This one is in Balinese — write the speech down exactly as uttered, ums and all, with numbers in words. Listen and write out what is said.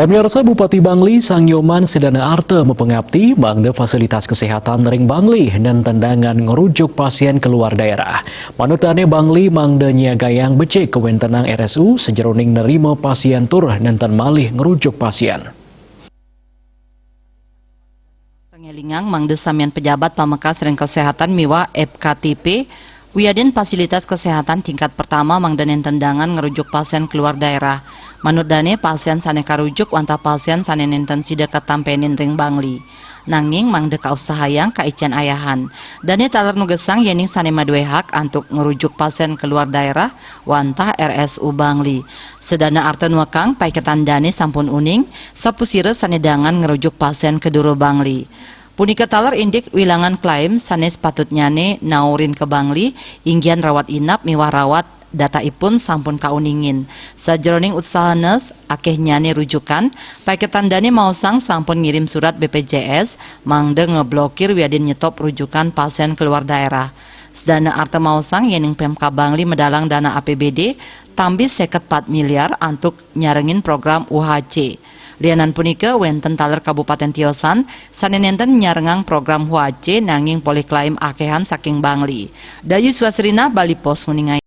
Pemirsa, Bupati Bangli Sang Nyoman Sedana Arte mapangapti mangda fasilitas kesehatan ring Bangli nenten dangan ngrujuk pasien keluar daerah. Manut dane Bangli mangda nyiagayang becik kawentenan R S U sajeroning nerima pasien tur nenten malih ngrujuk pasien. Ngelingang mangda samian pejabat pamekas ring kesehatan miwah F K T P wiadin fasilitas kesehatan tingkat pertama mangda nenten dangan ngrujuk pasien keluar daerah. Manut dane, pasien sane karujuk wantah pasien sane nenten sida katampenin ring Bangli. Nanging mangda kausahayang kaicen ayahan. Dane taler nugesang yening sane madue hak antuk ngrujuk pasien keluar daerah wantah R S U Bangli. Sedana Arte nuekang paiketan dane sampun uning, sapasira sane dangan ngrujuk pasien ka dura Bangli. Punika taler indik wilangan klaim sane sepatutnyane naurin ka Bangli, inggian rawat inap miwah rawat dataipun sampun kauningin. Sajeroning usaha nurse, akehnyane rujukan, paiketan dane maosang sampun ngirim surat B P J S mangda ngeblokir wiadin nyetop rujukan pasien keluar daerah. Sedana Arte maosang yening Pemkab Bangli medalang dana A P B D tambi seket pat miliar antuk nyarengin program U H C. Lianan punika, wenten taler kabupaten tiosan sane nenten nyarengang program U H C nanging polih klaim akehan saking Bangli. Dayu Swasrina, Bali Post, nguningaken.